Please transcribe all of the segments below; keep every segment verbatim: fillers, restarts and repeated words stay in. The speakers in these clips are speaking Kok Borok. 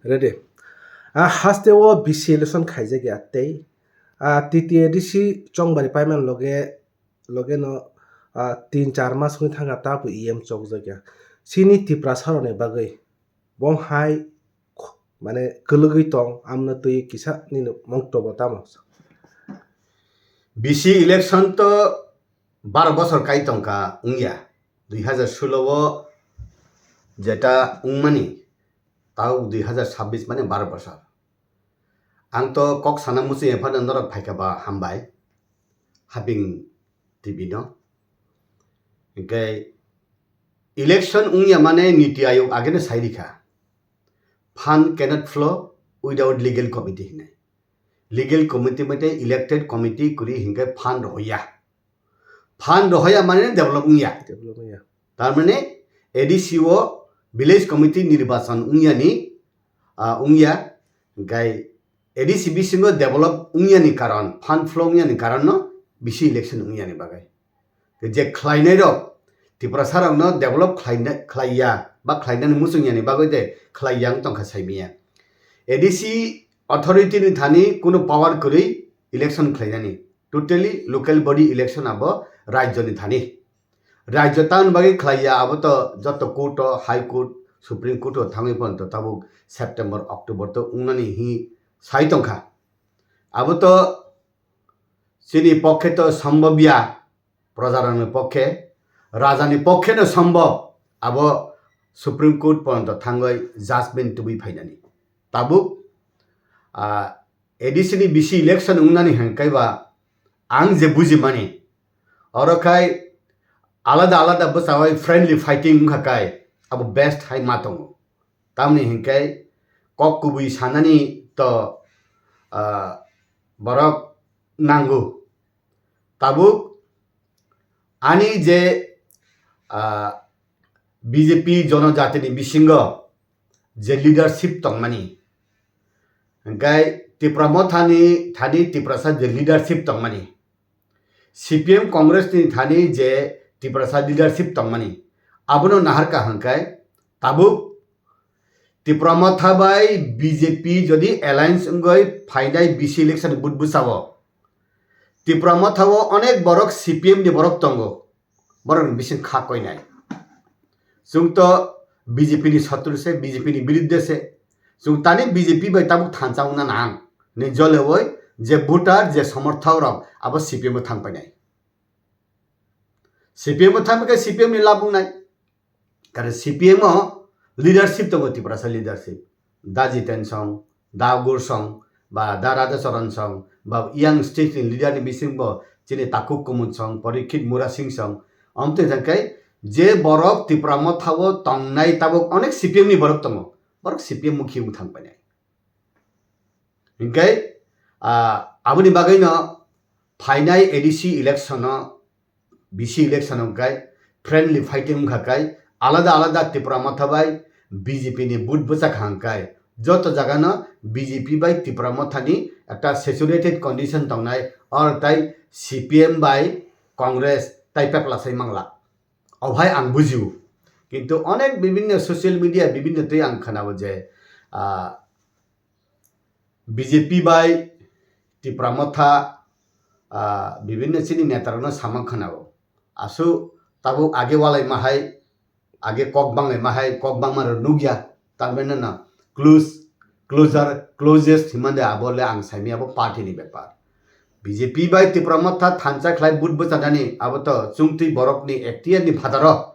Ready. Ah, haste o B C election khaijak ya tei, ah, T T A D C chongbari paiman loge, loge no, ah, tin char mas wngwi thangkha, tabu E M chokjak ya. Chini Tiprasa rokni bagwi bo hai, mane, kwlwgwi tong, amno twi kisa nini moktobo tamo? B C election to baro bosor kai tongkha wngya. Dui hazar sulo o jeta wngmani, tau dui hazar sabbish mane baro bosor. Ang to kok sana muchung ya phano norok phaikha ba hambai, Haping T V no. Hingke election wngya mane Niti Ayog ageno sai rikha, "Fund cannot flow without legal committee," hinwi. Legal committee mate elected committee kwrwi hingke fund rohoya. Fund rohoya mane develop wngya. Develop wngya. Tar mane A D C o village committee nirbachan wngya ni, ah, wngya. Hingke A D C bisingo develop wngya ni karon, fund flow wngya ni karon no B C election wngya ni bagwi. Je khlainai rok, Tiprasa rok no develop khlaina, khlaiya, ba khlainani muchung yani bagwi de khlaiya wng tongkha saimiya. A D C authority ni thani kuno power kwrwi election khlainani, totally local body election abo rajyo ni thani. Rajyo tamoni bagwi khlaiya abo to joto court o, High Court, Supreme Court o thangwi ponto tabuk September, October to wngnani hi sai tongkha. Abo to chini pokhe to sombobya, projarokni pokhe, rajani pokhe no sombob, abo Supreme Court porjonto thangwi judgment tubui phainani. Tabuk, ah, A D C ni B C election wngnani hwn kaiba ang je bujimani, oro khai alada alada bwsawai friendly fighting wngkha kai abo best hai ma tongo. Tamni hinkhe kok kubui sanani to, ah, borok nango. Tabuk ani je, ah, B J P jonojatini bisingo je leadership tongmani, hinkhe Tipra Mothani thani Tiprasa je leadership tongmani, C P M Congress ni thani je Tiprasa leadership tongmani, abono naharkha hwnkhe tabuk Tipra Motha bai B J P jodi alliance wngwi phainai B C election ni but bwsao, Tipra Motha o onek borok C P M ni borok tongo, borok ni bising kha koinai. Chwng to B J P ni sotru se, B J P ni biruddhe se. Chwng tani B J P bai tabuk thansa wngna nang. Ni jole oi je voter, je somorthok rok abo C P M o thang painai. C P M o thang paikhe C P M ni lab wngnai. Karon C P M o leadership tongo, Tiprasa leadership. Da Jiten Song, Da Gur Song, ba Da Radhacharan Song, ba yang state ni leader ni bising bo chini Takhuk Kumud Song, Parikshit Murasing Song, omtwi jangkai je borok Tipra Motha o tongnai tabuk onek C P M ni borok tongo, borok C P M mukhi wng thang painai. Hinkhe, ah, aboni bagwi no phainai A D C election o, B C election o hwnkhe friendly fighting wngkha kai, alada alada Tipra Motha bai B J P ni but bwchak hwnkhe joto jaga no B J P bai Tipra Motha ni ekta saturated condition tongnai, or tai C P M bai Congress tai pepla sai mangla. Obhai ang bujio. Kintu onek bibinno social media bibinno twi ang khnao je, ah, B J P bai Tipra Motha, ah, bibinno chini netarokno samang khnao. Asu tabuk age walaima hai, age kok banglaima hai, kok bangma rok nukya. Tar mane no close, closer, closest himande abo le ang saimi abo party ni bepar. B J P bai Tipra Motha thansa khlai but bwchanani abo to chwngtwi borokni F T R ni phataro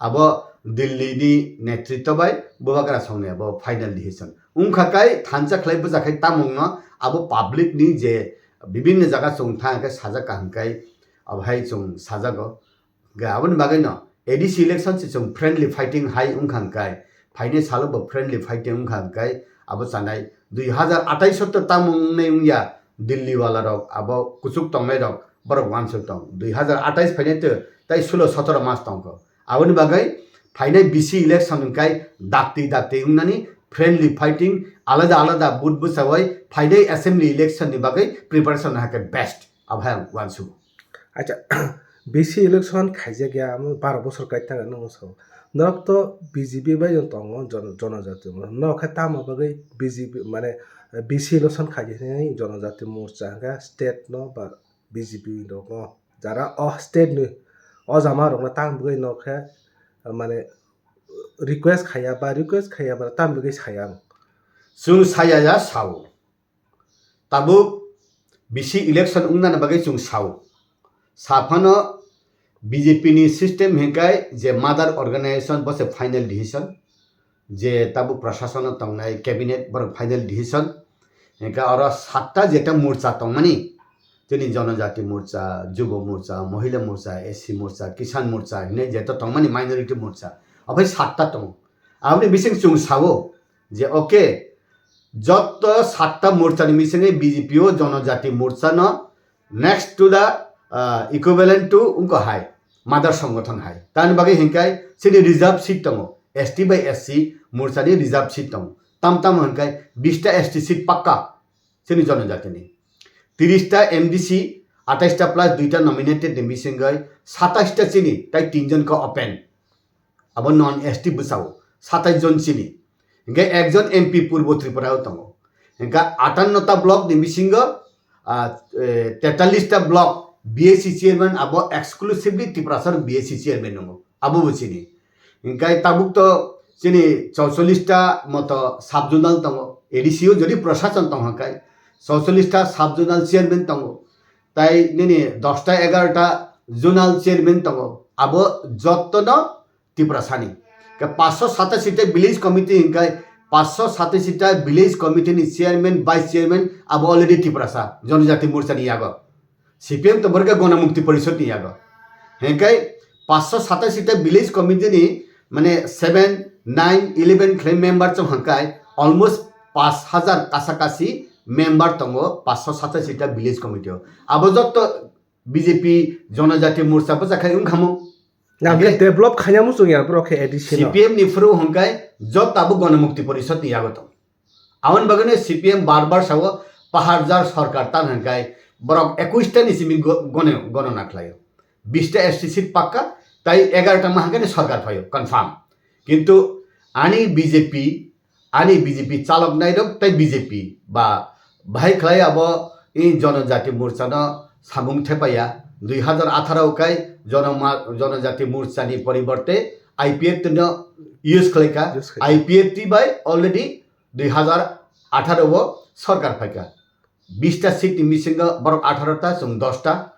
abo Delhi ni netritwa bai Bubagra songni abo final decision. Wngkha kai thansa khlai bwchakhai tamungno abo public ni je bibinno jaga chwng thang khe sajak kaham kai abo hai chwng sajago. Ga aboni bagwi no A D C election se chwng friendly fighting hai wngkha hwnkhe, phainai salo bo friendly fighting wngkha hwnkhe abo chanai dui hazar atais o to tamo wngnai wngya, Delhi wala rok abo kuchuk tongnai rok borok uansuk tong, dui hazar atais phainai to tai sulo sotoro mas tongkho. Aboni bagwi phainai B C election hwnkhe dakti dakti wngnani friendly fighting alada alada but bwchawai phainai assembly election ni bagwi preparation hakhe best. Abo hai ang uansuk. Acha, B C election khaijak ya, amo baro bosor kai tang nung so. Norok to B J P bai no tongo, jon-, Jonojati Morcha. Norok khe tamo bagwi B J P, mane, B C election khaidi hinwi Jonojati Morcha hwnkhe state no ba B J P rok no, jara o state ni o jama rok no tamo bagwi norok khe, mane, request khaiya ba, request khaiya ba tamo bagwi saya ang. Chwng saya ya sao. Tabuk B C election wngnani bagwi chwng sao. Saphano B J P ni system hinkai je mother organization bo se final decision. Je tabuk prashasono tongnai cabinet borok final decision. Hinka oro satta jeta morcha tongmani. Chini Jonojati Morcha, Jubo Morcha, Mohila Morcha, S C Morcha, Kisan Morcha hinwi jeto tongmani minority morcha. Ophai satta tongo. Aboni bising chwng sao je okay, jotto satta morchani bisingwi B J P o Jonojati Morchano next to the, ah, equivalent to wngkha hai, mother songothon hai. Tani bagwi hinkai chini reserve seat tongo, S T bai S C morchani reserve seat tongo. Tam tam hinkai bista S T seat pakka chini Jonojatini. Tirista M D C, atais ta plus duita nominated ni bisingwi satais ta chini, tai tinjon khe open. Abo non S T bwsao satais jon chini. Hinkhe ekjon M P Purbo Tripura o tongo. Hinkhe atanno ta block ni bisingo, ah, eh, tetallis ta block B A C chairman abo exclusively Tiprasa B A C chairman wngo. Abo bo chini. Hinkhe tabuk to chini chorchollis ta moto sub zonal tongo. A D C o jodi prashason tong hwnkhe chorchollis ta sub zonal chairman tongo. Tai nini dos ta egaroh ta zonal chairman tongo. Abo jotto no Tiprasani. Ke paanch sho satashi ta village committee hinkai paanch sho satashi ta village committee ni chairman, vice chairman abo already Tiprasa, Jonojati Morcha ni yago. C P M to borga Ganamukti Porishad ni yago. Hinkai paanch sho satashi ta village committee ni mane seven, nine, eleven khlai member chong hangkai almost paanch hajar kasakasi member tongo paanch sho satashi ta village committee o. Abo jotto B J P Jonojati Morcha bwsa khai wngkha mo. Nang khe Hingke develop khaina muchung ya borok khe A D C no. C P M ni phuru hwnkhe jotto abo Ganamukti Porishad ni yago tong. Aboni bagwino C P M bar bar sao pahar jar sarkar tan hwnkhe borok ekwis ta ni simi go-, gone-, gonona khlaio. Bis ta S T seat pakka, tai egaroh ta ma hwnkhe ni sarkar phaio, confirm. Kintu ani B J P Ani B J P chaloknairok tei B J P ba bahai khlai abo i Jonojati Morchano samung thepaiya. Dui hazar atharo kai Jonoma-, Jonojati Morchani poriborte I P F T no use khlaikha. Use khlaikha. I P F T bai already dui hazar atharo o sorkar phaikha. Bis ta seat ni bisingo borok atharo ta, chwng dos ta.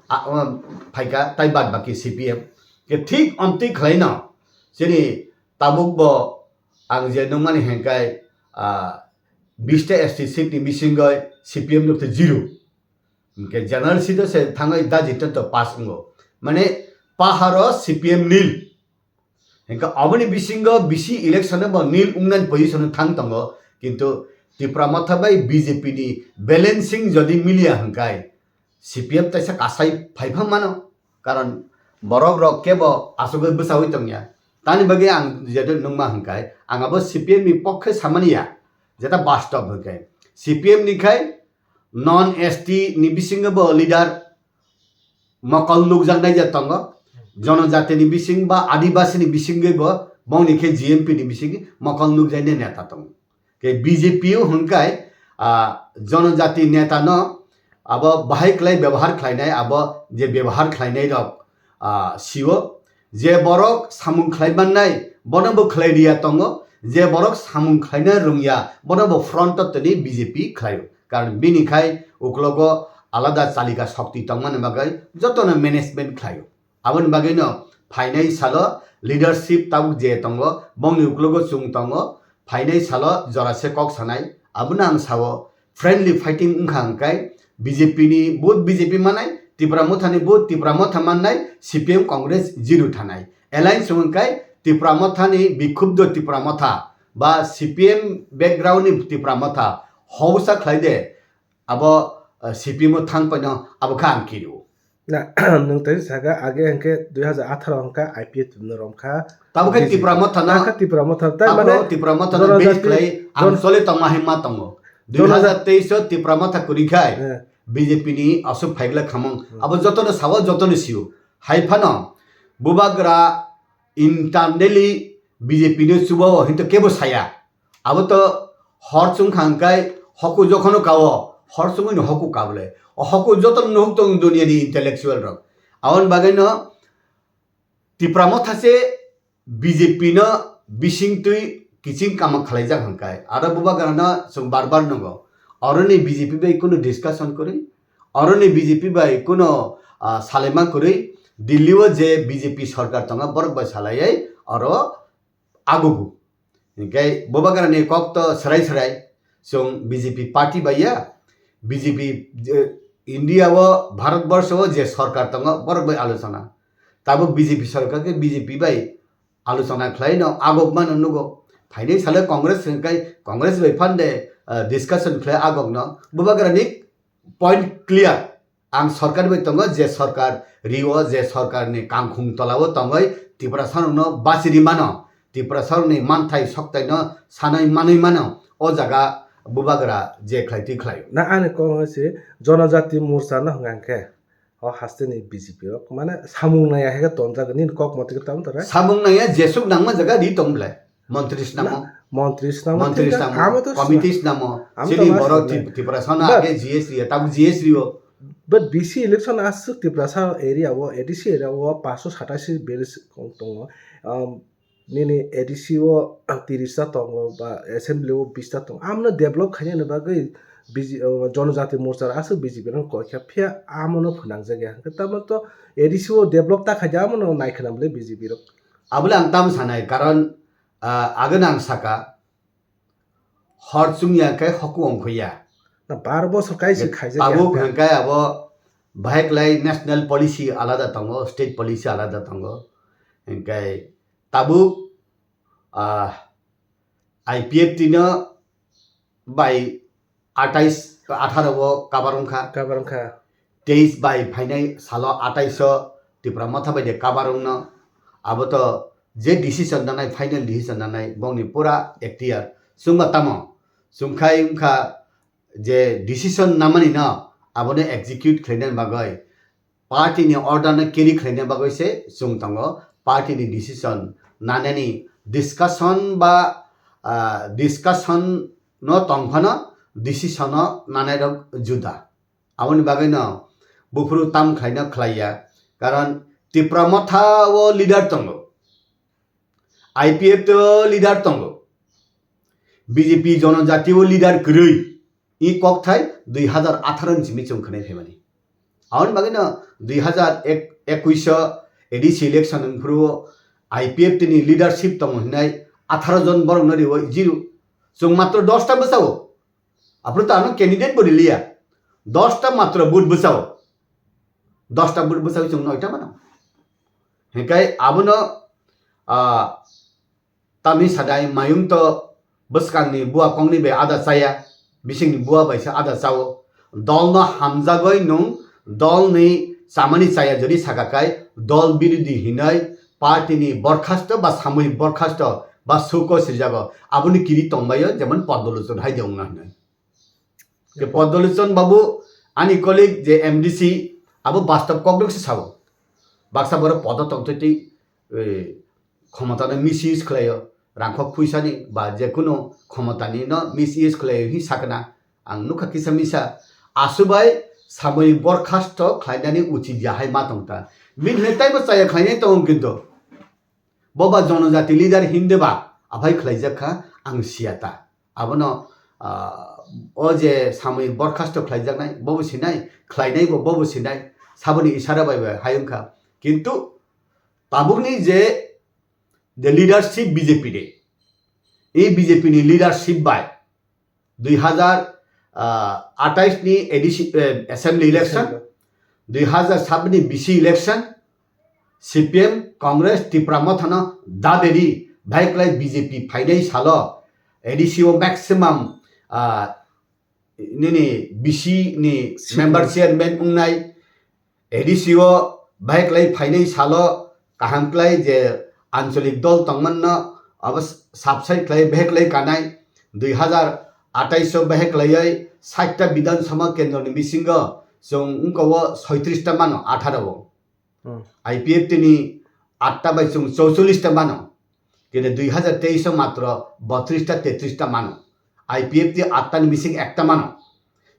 A, um, phaikha, tai bad baki C P M. Ke thik amtwi khlaino, chini tabuk bo ang je nungmani hengkai, ah, bis ta S T seat ni bisingoi C P M nukte zero. Hingke general seat o se thangoi da jitto to pass wngo. Mane paharo C P M nil. Hingke aboni bisingo bisi election bo nil wngnani position o thang tongo, kintu Tipra Motha bai B J P ni balancing jodi miliya hingkai C P M taisa kasai phaipha mano, karon borok rok kebo asugwi bwsawi tongya. Tani bagwi ang jeto nungma hingkai ang abo C P M ni pokhe samani ya, jeta bastob hingkai C P M ni khai non S T ni bisingo bo leader mokol nukjaknai je tongo, jonojatini bising ba adibasini bisingwi bo bongni khe G M P ni bisingwi mokol nukjaknai neta tongo. Khe B J P o hwnkhai, ah, jonojati neta no abo bahai khlai bebohar khlainai, abo je bebohar khlainai rok, ah, sio je borok samung khlai mannai bono bo khlai riya tongo, je borok samung khlaina rwngya bono bo front o tini B J P khlaio. Karon bini khai uklogo alada chalika shokti tongmani bagwi jotono management khlaio. Aboni bagwino phainai salo leadership tabuk je tongo, bongni uklogo chwng tongo, phainai salo jora se kok sanai, abono ang sao friendly fighting wngkha hwnkhe B J P ni vote B J P manai, Tipra Motha ni vote Tipra Motha mannai, C P M Congress zero thanai. Alliance wngkha hwnkhe Tipra Motha ni bikhubdo Tipra Motha ba C P M background ni Tipra Motha hausa khlai de, abo, eh, C P M o thang paino abo khe ang kirio. Na, nwng tei saka age hwnkhe dui hazar atharo hwnkha I P F T no romkha. Tabo khe B J P. Tipra Motha no, Tabo khe Tipra Motha, tai tabo mane Tipra Motha no base khlai ang jon-, chole tongma hai ma tongo. Jono- Dui hazar teis o Tipra Motha kwrwi khai Eh. B J P ni aswk phaikla khamung. Hmm. Abo jotono sao, jotono sio. Hai phano bubagra Internally B J P no chuba o hinto kebo saya. Abo to hor chwng kha hwnkhe hoku jokhon no kao, hor chwngwi no hoku kabole. O hoku joto no nuhuk tong dunia ni intellectual rok. Aboni bagwi no Tipra Motha se B J P no bising twi kiching kama khlaijak hwnkhe. Aro bubagra no chwng bar bar nungo. Oro ni B J P bai kunu discussion kwrwi. Oro ni B J P bai kunu, ah, salaima kwrwi. Delhi o je B J P sarkar tongo, borok bai salaiwi oro agugu. Hinkhe bubagra ni kok to swrai swrai, chwng B J P party bai ya, B J P, eh, India o, Bharat borsho o je sarkar tongo, borok bai alochona. Tabuk B J P sarkar khe B J P bai alochona khlai no aguk mano nugo. Phainai salo Congress hwnkhe Congress bai phande, eh, discussion khlai aguk no. Bubagra ni point clear. Ang sarkar bai tongo, je sarkar rio, je sarkar ni kangkhung tola o tongwi Tiprasa rok no bachiri mano. Tiprasa rok ni manthai soktai no sanai manwi mano. O jaga bubagra je khlai twi khlai. Na ani kok se Jonojati Morcha no hwnga khe. O haste ni B J P rok mane samung nai ahega tonjak nini kok motwi tamo tara. Samung nai ya jesuk nangma jaga ri tong ble. Montri snamo. Na, montri snamo Montri thik snamo. Amo to Committee snamo. Amo to Chini mas borok snamo. Tip-, Tiprasa no But age G S ri ya, tabu G S ri o. But B C election aswk Tiprasa area o, A D C area o, paanso satashi village kong tongo. Um, nini A D C o tiris ta tongo, ba assembly o bis ta tongo. Amno develop khaina ni bagwi B J, uh, Jonojati Morcha aswk B J P no koi kha. Phiya amo no phwnang jak ya. Tamo to A D C o develop ta khaida amo no nai khna bwle B J P rok. Abole ang tam sanai, karon, ah, agwn ang saka, hor chwngya khe hoku ongkhoya. Na bar bosor kaisa khaijak ya. Tabuk hwnkhe abo bahai klai national policy alada tongo, state policy alada tongo. Hwnkhe tabuk, ah, I P F T no bai atais, atharo o kabar wngkha. Kabar wngkha. Teis bai phainai salo atais o Tipra Motha bai de kabar wngno. Abo to je decision nanai, final decision nanai, bongni pura ekhtiar. Chwngma tamo? Chwngkhai wngkha je decision namani no, abono execute khlaina bagwi, party ni order no carry khlaina bagwi se chwng tongo. Party ni decision nanani discussion ba, ah, discussion no tongphano decision no nanai rok juda. Aboni bagwi no buphuru tam khlaina khlaiya. Karon Tipra Motha o leader tongo. I P F T o leader tongo. B J P Jonojati o leader kwrwi. I kokthai dui hazar atharo ni simi chwng khwnai phaimani. Aboni bagwi no dui hazar ekush o A D C election wngphuru o I P F T ni leadership tongo hinai atharo jon borok no riwo zero. Chwng matro dos ta bwsao. Aphuru to ano candidate bo riliya. Dos ta matro vote bwsao. Dos ta vote bwsao chwng noi ta mano. Hinkhe abono, ah, tamni sadai mayung to bwskangni bua kongni bai ada chaya, bisingni bua bai se ada chao. Dol no hamjagoi nwng dol ni chamani chaya jodi saka kai dol birodhi hinoi party ni borkhasto ba samoyik borkhasto ba suko sirjago aboni kiri tongbaio jemon Poddo Lochon hai de wngna hinoi. Ke Poddo Lochon babu ani colleague je M D C abo bastob kokdok se sao. Baksa boro podo tongtwi twi, eh, khomotano misuse khlaio, rangkhok phuisani ba jekunu khomotani no misuse khlaio hi sakna. Ang nukha kisa misa. Asubai samoi borkhasto khlainani uchit ya hai ma tongta. Bini hinwi taibo chaya khlainai tongo kintu. Boba jonojati leader hinde ba aphai khlaijak kha ang siya ta. Abono, ah, o je samoi borkhasto khlaijaknai, bobo sinai, khlainai bo, bobo sinai, saboni isara bai bai hai wngkha. Kintu tabukni je, je leadership B J P de, e B J P ni leadership bai dui hazar atais ni A D C, eh, assembly election, dui hazar sabni B C election, C P M, Congress, Tipra Mothano daberi, bhai klai B J P phainai salo, A D C o maximum, ah, nini B C ni member chairman wngnai, A D C o bhai klai phainai salo kaham klai je ancholik dol tongmanno abo subside klai bhai klai kanai dui hazar atais o bhai klaioi sait ta Bidhan Sabha kendro ni bisingo chwng wngkha o soitris ta mano atharo o. Hmm. I P F T ni atta bai chwng chouchollish ta mano. Kene dui hazar teis o matro botris ta tetris ta mano. I P F T atta ni bising ekta mano.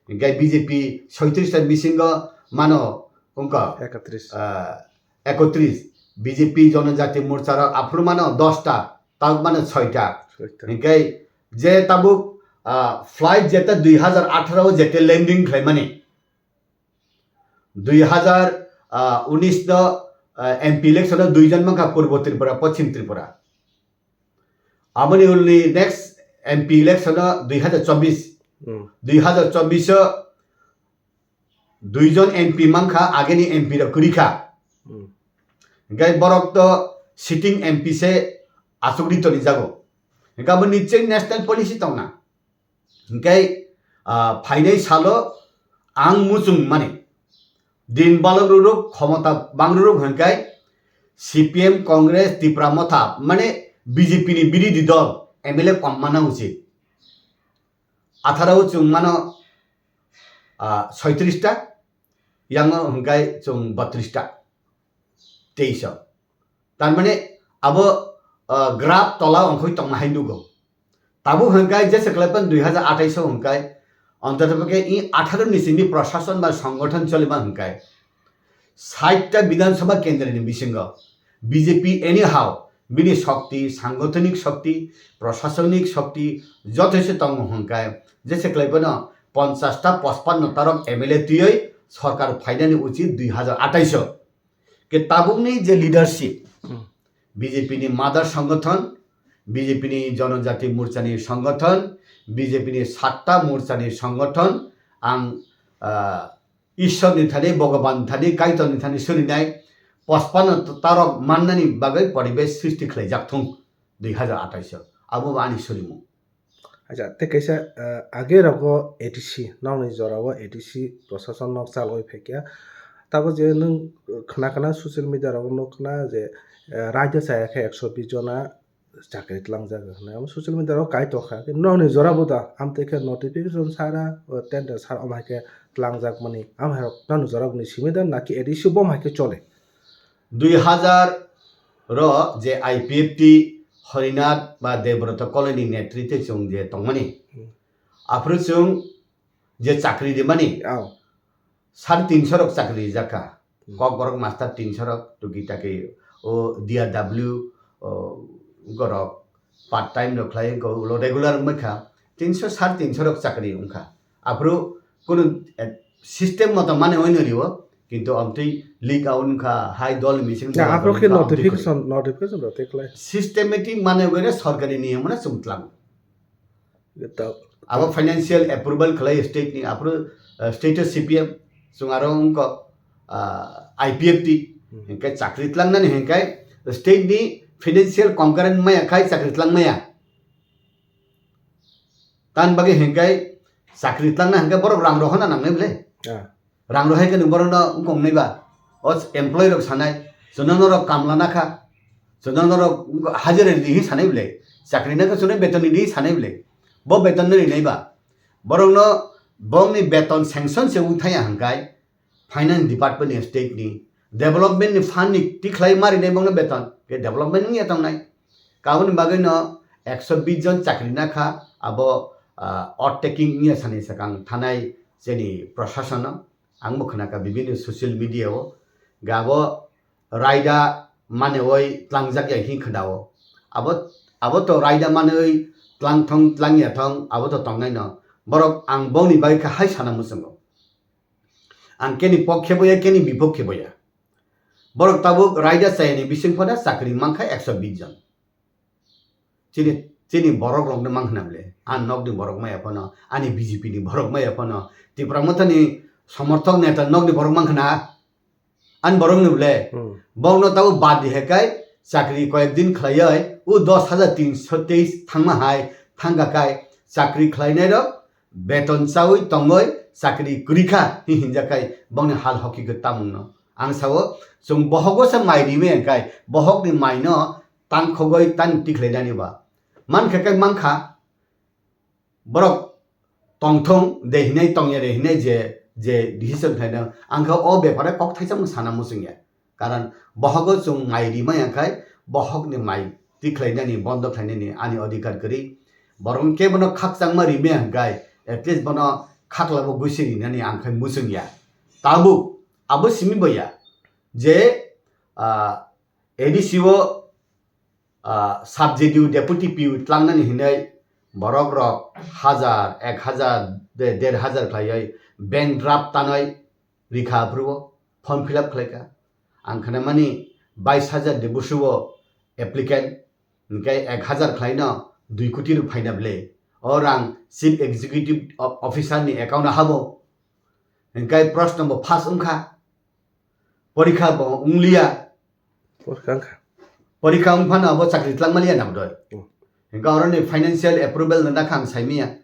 Hinkhe B J P soitris ta bisingo mano wngkha, ekatris. Ah, ekotris. B J P Jonojati Morcha rok aphuru mano dos ta, tabuk mano soi ta. Soi ta. Hinkhe je tabuk, ah, flight jeta dui hazar atharo o jete landing khlaimani, dui hazar unis no, ah, M P election o dui jon mankha Purbo Tripura, Pochim Tripura. Aboni ulni next M P election o dui hazar chobbish. Hmm. Dui hazar chobbish o dui jon M P mankha, ageni M P rok kwrwi kha. Hmm. Hinkhe borok to sitting M P se achukdi toni jago. Hinkhe abo nicheng national policy tongna. Hinkhe, ah, phainai salo ang muchung mani. Din balok ruruk, khomota bang ruruk hinkhe C P M, Congress, Tipra Motha, mane B J P ni birodhi dol M L A kom mana uchit. Atharo o chwng mano, ah, soitris ta, yango hwnkhe chwng botris ta, teis o. Tar mane abo, ah, graph tola ongkhoi tongma hai nugo. Tabuk hwnkhe jesa khlai pan dui hazar athais o hwnkhe, ontotopokhe i atharo ni simi prashason ba songgothon choliba hwnkhe, sait ta Bidhan Sabha kendra ni bisingo B J P anyhow bini shokti, sangothonik shokti, prashasonik shokti jothai se tongo hwnkhe, jesa khlai phano ponchash ta pochpanno ta rok M L A twiwi sorkar phainani uchit dui hazar athais o. Ke tabukni je leadership, Hmm. B J P ni mother songgothon, B J P ni Jonojati Morcha ni songgothon, B J P ni satta morcha ni songgothon, ang, ah, Ishwar ni thani, Bhogoban thani, Kaitor ni thani surinai, pochpanno ta rok mannani bagwi poribesh srishti khlaijak thung dui hazar athais o. Abo bo ani surimung. Acha, tei kaisa, ah, age rogo A D C, nokni jora o A D C prosason nok chalwi phaikha. Tabuk je nwng khna khna social media rogo nukna je, ah, raida chaya khe ekso bish jona chakri tlangjak hinwi. Amo social media rogo kai tongkha. Nokni jora bo da, amtwi khe notification sara, o tender sara, omo hai khe tlangjak mani. Amo hai rok nokni jora bo ni simi da, naki A D C bo hai khe chole? Dui hazar ro je I P F T Horinath ba Debrata Koloi ni netritwe chwng je tongmani. Hmm. Aphuru chwng je chakri rimani, Oh. sare tinso rok chakri rijak kha. Hmm. Kokborok master tinso rok, tuki taki o D R W, o, gorok part time rok khlai, go ulo regular wngkha. Tinso, sare tinso rok chakri wngkha. Aphuru kunu, eh, system moto mane oino rio, kintu amtwi leak out wngkha, hai dol meeting Na, aphuru khe notification, notification rok tei khlai. Systematic mane wngkha sorkari niyom mane chwng tlang. Abo financial approval khlai state ni, aphuru, eh, state o C P M, chwng aro wngkha, ah, I P F T, Hmm. hinkhe chakri tlangnani hinkhe state ni financial concurrent maya khai chakri tlang maya. Tan bagwi hinkhe chakri tlangna hinkhe borok rang rohorna nangnai bwle. Ah. Rang rohai khe nwng borokno wngkong nai ba? O employee rok sanai, chwngno norok kamla nakha, chwngno norok hajira ridi hi sanai bwle, chakri nakha chwngno beton ridi hi sanai bwle, bo beton no rinai ba? Borokno, borokni beton sanction se wng thaya hwnkhai, finance department ni, state ni, development ni fund ni tikhlai ma rinai bongno beton, ke development wngya tongnai. Kaboni bagwi no ekso bish jon chakri nakha, abo, ah, oath taking wngya sani swkang thanai chini prashasono. Ang bo khwnakha bibini social media o, ga bo raida manwi tlangjak ya hin khwnao. Abo, abo to raida manwi tlang thong, tlang ya thong, abo to tongnai no. Borok ang bongni bagwi kha hai sana muchungo. Ang keni pokhe boya, keni bipokhe boya. Borok tabuk raida chayani bising phano chakri mankha ekso bish jon. Chini, chini borok rokno mang khna bwle. Ani nokni borok maya phano, ani B J P ni borok maya phano, Tipra Mothani somorthok neta nokni borok mang khna. Ani borok ni bwle. Hmm. Borokno tabuk bad di hekai, chakri koyek din khlaioi, o dos hajar tinso teis thangma hai, thangka kai, chakri khlainai rok, beton chawi tongoi chakri kwrwi kha, hi hinjak kai bongni hal hoki khe tamungno. Ang sao, chwng bohogo se mai rimai ang kai, bohokni maino tangkhogoi tani tikhlainani ba. Mankha kai mankha, borok tongthong de hinai tongya de hinai je, je decision khlaina, ang kha o bepare kok thaisa mung sana muchungya. Karon bohogo chwng mai rimaya khai bohokni mai tikhlainani bondo khlainani ani adhikar kwrwi. Borok khe bono khakchangma rimaya hwnkhe at least bono khaklabo guisi rinani ang khai muchungya. Tabuk abo simi boya je, ah, A D C o, ah, sub J D U deputy P U tlangnani hinwi borok rok hajar, ek hajar, de-, der hajar khlaiwi bank draft tanwi rikha aphuru form fill up khlaikha. Ang khnamani bais hajar de busuo applicant, hwnkhe ek hajar khlaino dui koti rok phaina bwle. O rang chief executive o-, officer ni account o habo. Hwnkhe proshno bo pass wngkha. Porikha bo wngliya. Porikha wngkha. Porikha wng phano abo chakri tlangmaliya na bodoi. Hmm. Hwnkhe oroni financial approval no dakha ang saimanya.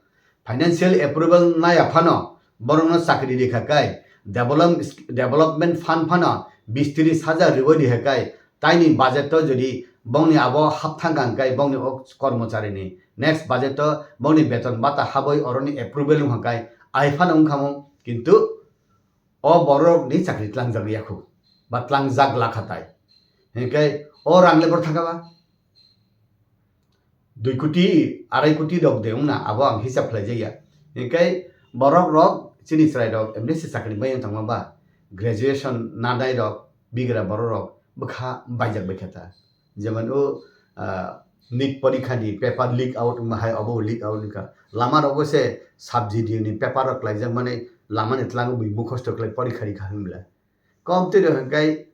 Financial approval naya phano borokno chakri rikha kai develop-, development fund phano bis tris hajar riwi rikha kai taini budget o jodi bongni abo hapthang kang kai bongni o kormocharini next budget o bongni beton bata habwi oroni approval wngkha kai ai phano wngkha mo kintu o borok ni chakri tlangjak ya khu ba tlangjak lakha tai. Hingke o rang le bor thaka ba dui koti, arai koti rok de wngna abo ang hisab khlai jak ya. Hingke borok rok chini chwrai rok M D C chakri bai wng thangma ba graduation nadai rok bigra borok rok bwkha baijak bai kha ta. Jemon o, ah, NEET porikha ni paper leak out wngma hai obo leak out wngkha. Lama rogo se sub J D U ni paper rok klaijak mani lama ni tlango bui mukhosto khlai porikha rikha hwnbla. Kom twi rok hwnkhe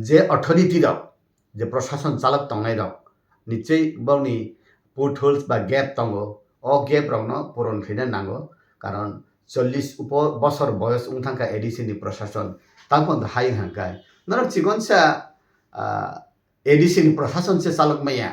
je authority rok, je prosason chalok tongnai rok, nichoi bongni potholes ba gap tongo, o gap rokno puron khaina nango, karon chollish upo-, bosor boyos wng thangkha A D C ni prosason, tamo hai hwnkhe norok chikonsa, ah, A D C ni prosason se chalok maya.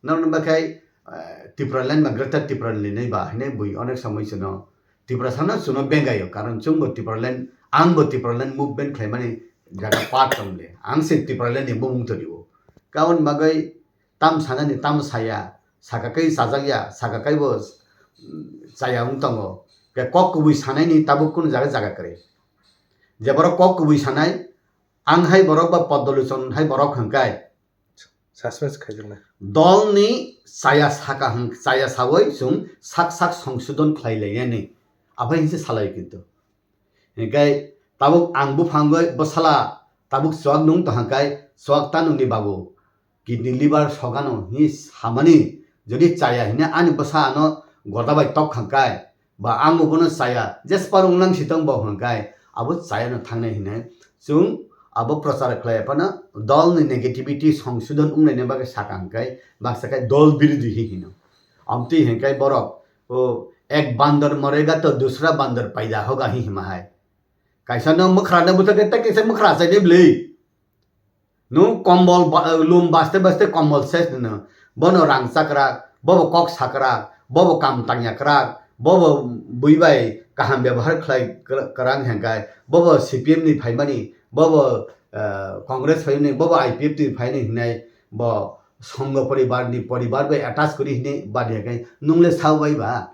Nang nang bakhai, eh, Tipraland ba Greater Tipraland ni ba hinai bui onek samoi sino Tiprasa no suno bengayo, karon chwngbo Tipraland, angbo Tipraland movement khlaimani jaga part tong le. Ang se Tipraland ni bumung tonibo. Kaun bagwi tam sanani tam saya, saka kai sajak ya, saka kai bo, mm, chaya wng tongo. Ke kok kubui sanai ni tabuk kun jaga jaga kre. Je borok kok kubui sanai, ang hai borok ba Podoluchon hai borok hwngkai. Suspense khaijaknai. Dolni chaya saka hwn-, chaya sawi chwng sak sak songsodon khlai lainani. Aphai hinse salai kintu. Hinkhe tabuk ang buphangwi bwsala tabuk chuak nung to hangkai chuak ta nungni babu. Kidney liver sogano hi samani jodi chaya hine ani bwsa ano goda bai tok hangkai. Ba ang bo bono chaya, jesper wng nang si tong bo hwnkhai, abo chaya no thangnai hinwi chwng abo prochar khlai phano dol ni negativity songsodon wng nai bagwi saka hwnkhai, baksa khai dol birodhi hi hino. Amtwi hwnkhai borok, o, ek bandar marega to dusra bandar paida hoga hi hima hai. Kaisa no mwkhra no bwtha khe tei kaisa mwkhra chai de bwlwi. Nwng kombol ba-, lum baste baste kombol ses nino. Bono rang chakrak, bobo kok sakrak, bobo kam tangya krak, bobo bui bai kaham byabohar khlai kra-, kwrang hengkai, bobo C P M ni phaimani, bobo, eh, Congress phaimani, bobo I P F T ni phaini hinai, bo songho poribar ni poribar bai attach kori hinai badi hengkai, nwng le sao bai ba?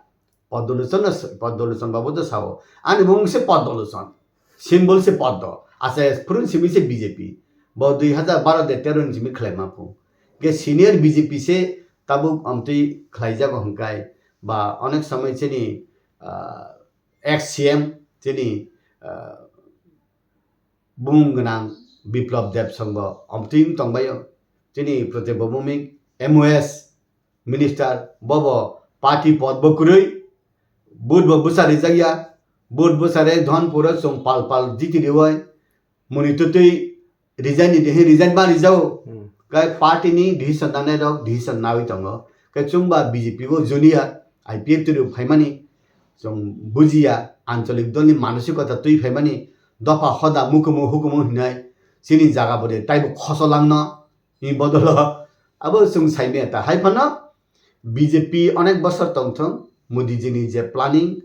Podoluchon no s-, Podoluchon babu to sao. Ani bumung se Podoluchon. Symbol se Poddo. Ase phurun simi se B J P. Bo dui hazar baro de tero ni simi khlai ma phu. Ke senior B J P se tabuk amtwi khlai jago hwnkai. Ba onek samai chini, ah, ex C M chini, ah, bumung gwnang Biplab Deb Song bo amtwi wng tongbaio. Chini Pratibha Bhowmik M O S minister, bobo party pod bo kwrwi, vote bo bwsa rijak ya, vote bwsa re dhon puro chwng pal pal jiti riwai, muni twtwi resign ni dehi resign ba rijao. Hmm. Kai party ni decision nanai rok decision nawi tongo. Kai chwng ba B J P bo junior, I P F T rok phaimani chwng bujiya, ancholik dol ni manosikota twi phaimani dopha hoda mukumu hukumu hinai chini jaga bo de taibo khoso langno. Ni bodolo abo chwng saimaya ta. Hai phano B J P onek bosor tongthung, Modi ji ni je planning,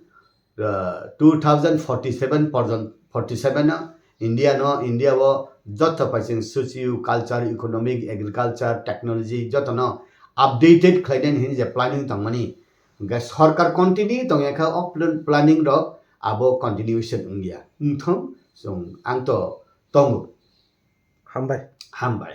uh, two thousand forty-seven porjon-, forty-seven no India no, India o joto paising socio culture, economic, agriculture, technology joto no updated khlainani hinwi je planning tongmani. Hwnkhe sorkar continue tongya kha o plan-, planning rok abo continuation wngya. Wngthung chwng ang to tongo. Hambai. Hambai.